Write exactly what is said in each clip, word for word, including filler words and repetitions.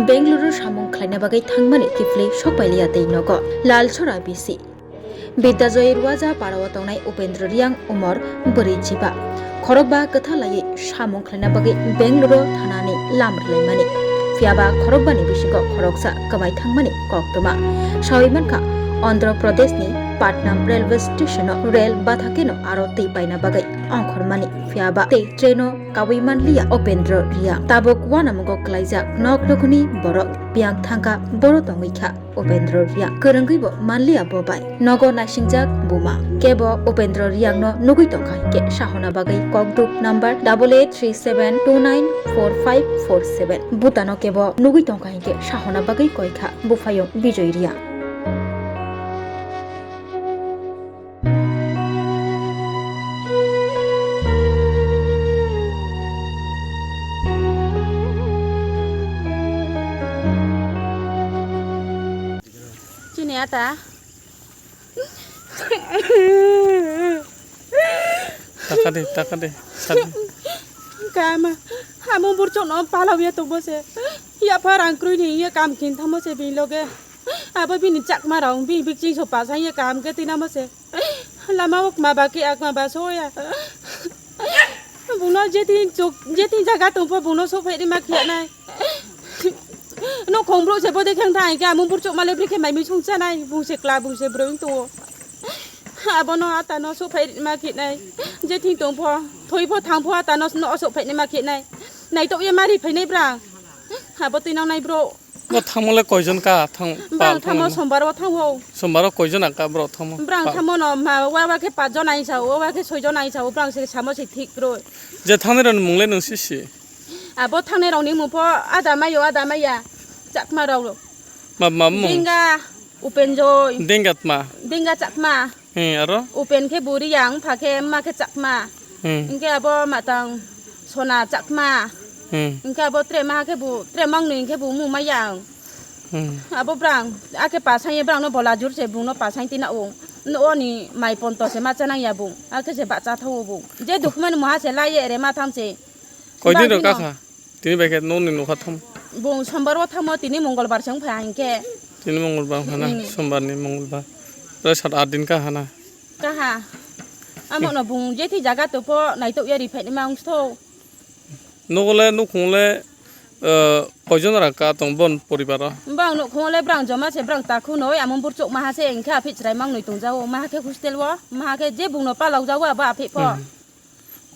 Bangalore samung khlaina bagwi thangmani kiphilwi sokpailiya tei nogo. Lalsora B C. Bidyajoy Ruaja parao tongnai Upendra Riang umor bwrwi chiba. Khorokba kwtha laiwi samung khlaina bagwi Bangalore thanani lam rwlaimani. Phiyaba khorokbani bisingo khoroksa kwmai thangmani koktwma. Sawi mankha, Andhra Pradeshni Patnam railway stationo rel bathakeno aro twi paina bagwi ongkhormani. Phiyaba tei traino kawi manliya Upendra Riang. Tabuk uanamungo kwlaijak nok nukuni borok biyang thangkha, boro tongwi kha. Upendra Riang kwrwngwibo manliya bo bai. Nogo naisingjak buma. Kebo Upendra Riangno nugwi tongkha hinkhe sahona bagwi kokduk number double eight three seven two nine four five four seven. Butano kebo nugwi tongkha hinkhe sahona bagwi koikha buphayung Bijoy Riang. Chini ata. Taka de, taka de, sadi. Kama, amo burchok no palawi ya tongbo se. Ya pha rang kroi ni ya kam kin thamo se bin loge. Abo bini chakma rong, bini bikching so pasang ya kam ke tinamo se. Lama o kma ba ke akma ba soya. Bungno jetin chuk, jetin jaga tongpho bungno sok phaini ma khiya nai. No khongbro se bode khang thang ke amung burchok male bri khe mai mi sung cha nai. Bung se kla, bung se bro to. Abono ata no sok phaini ma khi nai. Jetin tongpho, thoi pho thang pho ata no, no sok phaini ma khi nai. Nai to ye mari phainai bra. Abo twi nang nai bro. Bo thangmole koijon ka thang Bang pal thangmo thangmani? Sombar o thango. Sombar o koijon ang ka bro thangmo? Brang Pal. Thangmo no ma wa wa khe pach jon aisa o, wa khe soi jon aisa o, brang se samo se thik bro. Je thangnai rok ni mung le nung si si? Abo thangnai rok ni mung pho ada mayo, ada maya. Chakma rok. Ma, ma mung? Dinga, Upenjoy. Dinga tma? Dinga Chakma. Hmm, aro? Upen khe bo Riang, pha khe ma khe Chakma. Hmm. Hingke abo matang Sona Chakma. Hmm. Hingke abo tre ma khe bo, tre mangnoi hingke bo mung ma yang. Hmm. Abo brang, ake pasang ye brang no bola jur se bung no pasang tina ung. No oni mai ponto se ma chanang ya bung. Ake se bacha thawo bung. Je dukman muha se la ye re ma tham se. Koidin Bang ro kino. Kakha? Tini bai khe nokni nokha thamo? Bung sombar o thamo, tini mongolbar se wng phai hingke. Tini mongolbar wng phana, Mm. Sombar ni mongolbar. Prai sat aat din kaha na? Kaha. Amo no bung jethi jaga to pho naitok ya ri phai ni ma wng stho. Nogo le nukhung le, eh, koijon ra ka tong bon poribar o? Bang nukhung le brang joma se brang takhu noi, amo burchuk maha se wng khe aphi chwrai mang noi tong jago, maha khe hostel o, maha khe je bung no palok jago abo aphi pho. Hmm.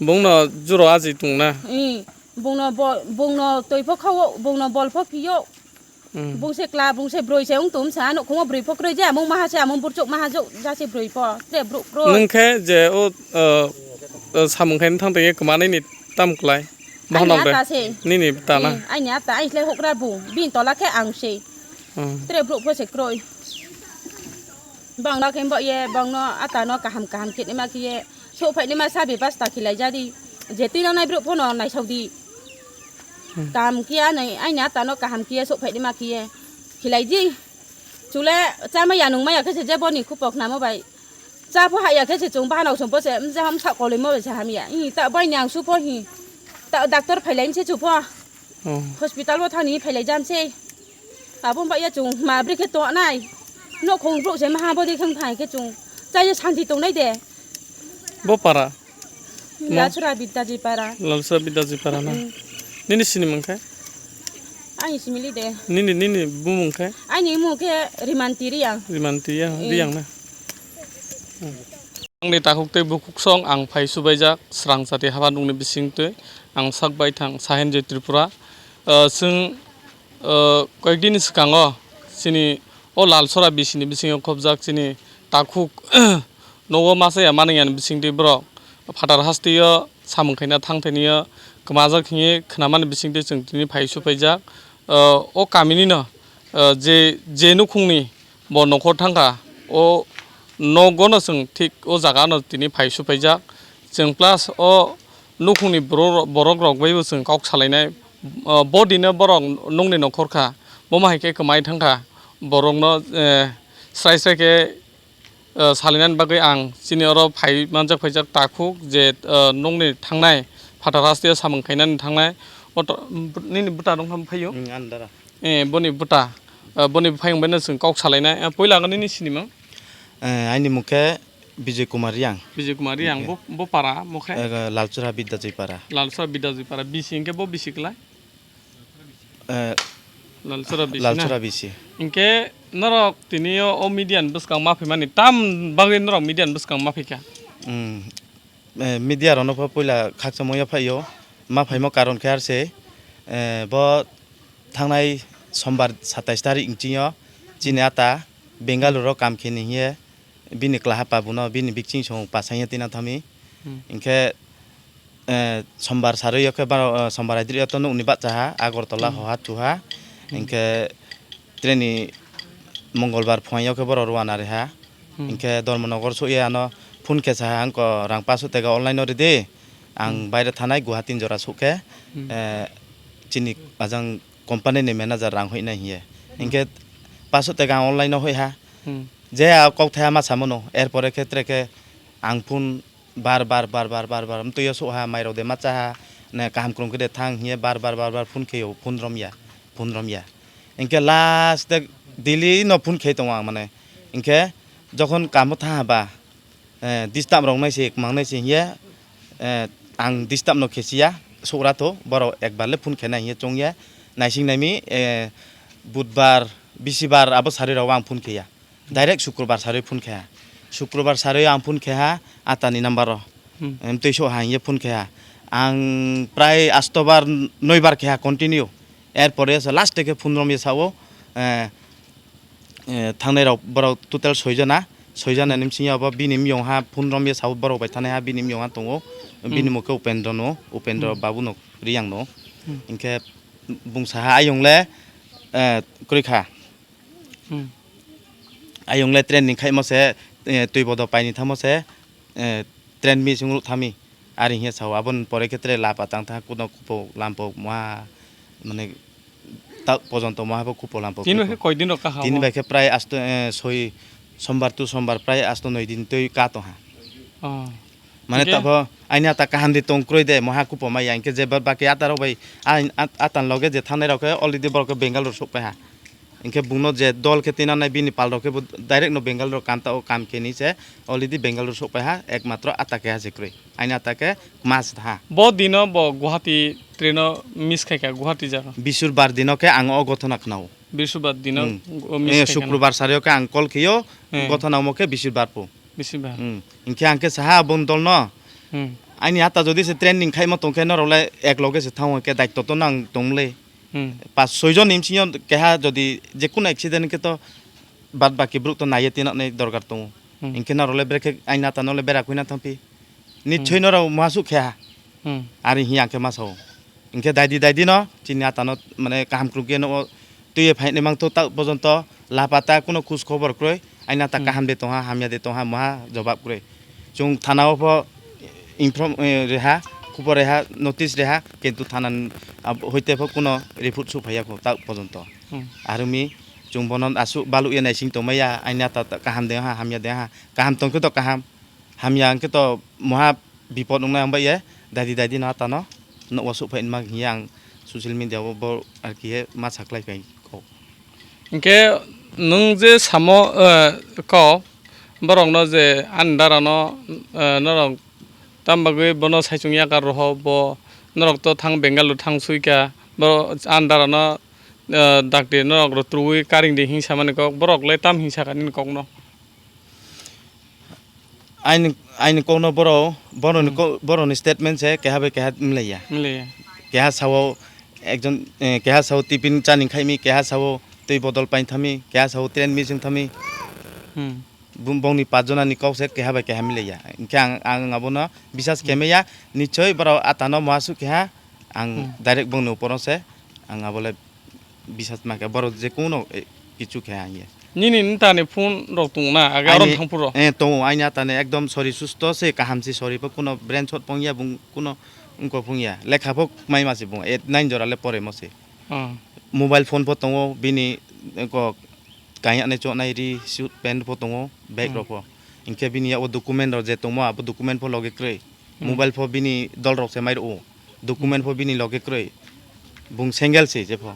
Bungno juro aji tongna. Ih, bungno bo-, bungno twi pho khawo, bungno bol pho phiyo. Hmm. Bung se kla, bung se broi se wng tum sa, nukhungo broi pho kroi je, amung maha se, amung burchuk maha jok, ja se broi pho, tre bruk kroi. Nung khe je o, o, o samung khe thang tong ye kwma nini tam klai? Bahano Aini ata se. Nini ta na? Ih, aini ata, aini khlai hokra bung, bini tola khe ang se. Hmm. Tre bruk pho se kroi. Bang no khe bo ye, bang no ata no kaham kaham khe ma khe ye. Sok phaini ma sa bebasta khilai jadi. Je twi nangnai borok phano naisok di. Hmm. Kaham kiya nai, aini ata no kaham kiya sok phaini ma kiye. Khilai di. Chule cha maya nung maya khe se je boni khupok namo bai. Cha pho haya khe se chung bahanao song pho se, mja ham sa koloi mo bai se hamya. Ih, ta bai ni ang su pho hi. Ta doctor phailai se chu pho. Oh. Hospital o thani phailai jam se. Abo ba ya chung ma bri khe to nai. No khong bro se ma bo de khang thai khe chung. Cha ye santi tong nai de. Bo para? Mo? Lalsora Bidyaji para. Lalsora Bidyaji para na? Mm. Nini sini mung khe? Ani simili de. Nini, nini bumung khe? Ani mung khe Rimanti Riang. Rimanti Riang, mm. Riang na? Hmm. Angni takhuk tei bukhuk song ang phai subaijak, Srangchati haba nungni bisingtwi ang sak baithang Sahenjoy Tripura. Ah, chwng, ah, koyekdini swkango chini o Lalsora bisini bisingo khobjak chini takhuk nogo masa ya manwi yani bisingtwi borok phatar hasteo samung khaina thang thainio kwmajak hinwi khnamani bisingtwi chwng tini phai supaijak. Ah, o kaminino, ah, je, je nukhungni bo nokhor thangkha, o nogono chwng thik o jagano tini phai supaijak. Chwng plus o nukhungni borok, borok rok baibo chwng kok salainai. Ah, bo dino borok nungni nokhor kha, bo ma hai khe kwmai thangkha, borokno, eh, srai srai khe, eh, salainani bagwi ang chini oro phai manjak phaijak takhuk je, eh, nungni thangnai phatar hasteo samung khainani thangnai. O to, nini bwta rok ham phaiyo? Hmm, andara. Eh, boni bwta, eh, boni bwphai wngbaino chwng kok salainai. Eh, puila ang nini sinimung? Eh, aini mung khe Bijay Kumar Riang. Bijay Kumar Riang, okay. Bo, bo para mokhe? Eh, Lalchura Bidya Joypara. Lalchura Bidya Joypara. Bisi hwnkhe bo bisi klai? Eh, Lalchura bisi na? Lalchura bisi. Hwnkhe norok tini o, o media ni bwskang ma phaimani, tam bagwi norok media ni bwskang ma phaikha? Hmm. Eh, media rokno pho puila khakchangma ya phaio. Ma phaimo karon khe ar se, eh, bo thangnai sombar satais tarik nchingyo chini ata Bengaluru o kam khe ni hiye bini klaha pabuno bini bikching song pasang ya tina thami. Hmm. Hinkhe, eh, sombar sarwi yo khe baro, eh, sombar aidri yo to nukni bachaha Agartala Hmm. hoha thuha. Hmm. Hinkhe treni Mongolbar phuaio khe borok rwna riha. Hmm. Hinkhe Dharmanagar sokya ano phone khe saha, "Ang ko rang paso tega online o ridi. Ang Hmm. baire thanai Guwahati jora sokhe, Hmm. eh, chini ajang company ni manager rang hoinai," hiye. Hmm. Hinkhe paso tega ang online o hoiha. Hmm. Je a kok thaya ma samono, erpore khe tre khe ang phone bar, bar, bar, bar, bar, bar, mtwi o sokha, mairok de ma chaha, ne kaham krung khe de thang hiye bar, bar, bar, bar phone kheyo, phone romya, phone romya. Hinkhe last de daily no phone khe tongo ang mane. Hinkhe jokhon kamo thaha ba, eh, disturb rok nai se, kwmang nai se hiye, eh, ang disturb no khesiya, sokra tho, borok ekbar le phone khenai hiye chongya, naising naimi, eh, Budbar, Bisibar abo sari rok ang phone kheya. Direct Sukrobar sarwi phone khe ha. Sukrobar sarwi ang phone khe ha, atani number o. Hmm. Em, twi sok ha, hiye phone khe ha. Ang prai astobar, noibar khe ha continue. Erpore se last khe phone romya sao, eh, eh, thangnai rok borok total soi jona. Soi jona ni bsing ya bo bini miyong ha phone romya sao borok bai thanai ha bini miyong ha tongo. Bini Hmm. mokhe Upendra no, Upendra Hmm. babu no, Riyang no. Hmm. Hinkhe bung saha ayong le, eh, kwrwi kha. Hmm. Ayong le train ni khaimo se, eh, twi bodo paini thamo se, eh, train miss wng thami. Ari hiya sao, aboni pore khe tre lapa tang tha, kuno kupo lampo ma, mane, ta pojonto ma bo kupo lampo. Tini bai khe koi din rok kaham? Tini bai khe prai asto, eh, soi, sombar to sombar prai asto noi din twi ka tong ha. Oh. Mane hinkhe? Tabo aini ata kaham di tong kroi de, moha kupo ma ya, hinkhe je ba-, baki ata rok bai, ain-, at-, atan loge je thanai rok khe already borok khe Bengaluru sok pai ha. Hinkhe bungno je dol khe tina nai bini pal rok khe bo direct no Bengaluru kam ta o kam khe ni se already Bengaluru sok pai ha, ekmatro ata khe ha je kroi. Aini ata khe mas ha. Bo dino bo Guwahati train o miss khai kha, Guwahati jaga. Bisur bar dino khe ang o gothona khnao. Bisur bar dino Hmm. o miss Eh, khai kha. Sukrobar sari o khe ang call khiyo, Hmm. gothona omo khe bisur bar po. Bisi ba. Hmm. Hinkhe ang khe saha aboni dolno, Hmm. aini ata jodi se training khaima tongkhe norok le ek loge se thango khe daitto to nang tongmole. Hmm. Pas soi jon ni bsingyo keha jodi je kuno accident khe to bad baki borok to naiye tinanai dorkar tongo. Hmm. Hinkhe norok le brekhe aini ata no le bera khuina thangphi. Nichoi Hmm. norok muhasuk khe ha. Hmm. Ari hiya khe ma sao. Hinkhe daidi daidi no chini ata no mane kaham kwrwngkhe no twiwi phainai mangtho ta pojonto lapata kuno khus khobor kwrwi aina ta Hmm. kaham de tongha hamya de tongha moha jobab kwrwi. Chwng thana o pho inform, eh, reha, khubor reha, notice reha, kintu thana ni, ah, hoite pho kuno report su phaiya kho ta pojonto. Hmm. Arumi chwng bono aswk balukya naising tongmaya aina ta, ta kaham de ha hamya de ha, kaham tongkhe to kaham. Hamya hwnkhe to moha bipot wngnai ang bai ye, daidi daidi no atano nokwa sukphai nma hiya ang social media o bo ar ki he ma saklai phai kok. Hinkhe nwng je samo, eh, kok borok no je ani dara no, eh, norok tam bagwi bono saichung yakar roho bo norok to thang Bengaluru thang suika bo ani dara no, eh, dakti norok rw twrwi karing di hingsa mani kok borok le tam hingsa ka nini kok no. Aini, aini kokno boro, boroni Hmm. ko-, boroni statement se keha bai keha milaiya. Milaiya. Keha sao ekjon, eh, keha sao tiffin chani khaimi, keha sao twi bodol painthami, keha sao train missing thami. Hmm. Bum-, bongni pachjonani kok se keha bai keha milaiya. Hinkhe ang, ang abono bisas Hmm. kemaya, nichoi borok atano muhasuk keha, ang Hmm. direct bongni uporo se, ang abole bisas ma khe borok je kuno, eh, kichu khe ang ye. Nini nta ni phone rok tongo na, age aro Aini, thang phuru? Eh, tongo, aini ata ni ekdom sori susto se, kaham se sori, bo kuno brain shot pong ya, bung kuno wngkok pong ya, lekha pho mai ma se bung, eh, nine jora le poremo se. Hmm. Mobile phone pho tongo, bini, eh, kok kaya nai chonai ri, suit pant pho tongo, bag Hmm. rok pho. Hinkhe bini yago document rok je tongmo, abo document pho logi kwrwi. Hmm. Mobile pho bini dol rok se mai rwo. Document pho bini loge kwrwi. Bung single se jepho.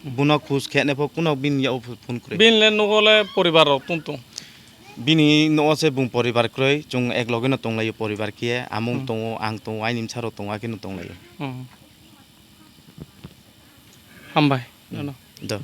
Buno khus khe ne pho kuno bini yago pho-, phone kwrwi. Bini le nogo le poribar rok tung tung. Bini nogo se bung poribar kwrwi, chwng ek loge no tong laio poribar khe, amung Hmm. tongo, ang tongo, aini bwsa rok tongo, akhe no tong laio. Hmm. Hambai. Hmm. Nono. Do.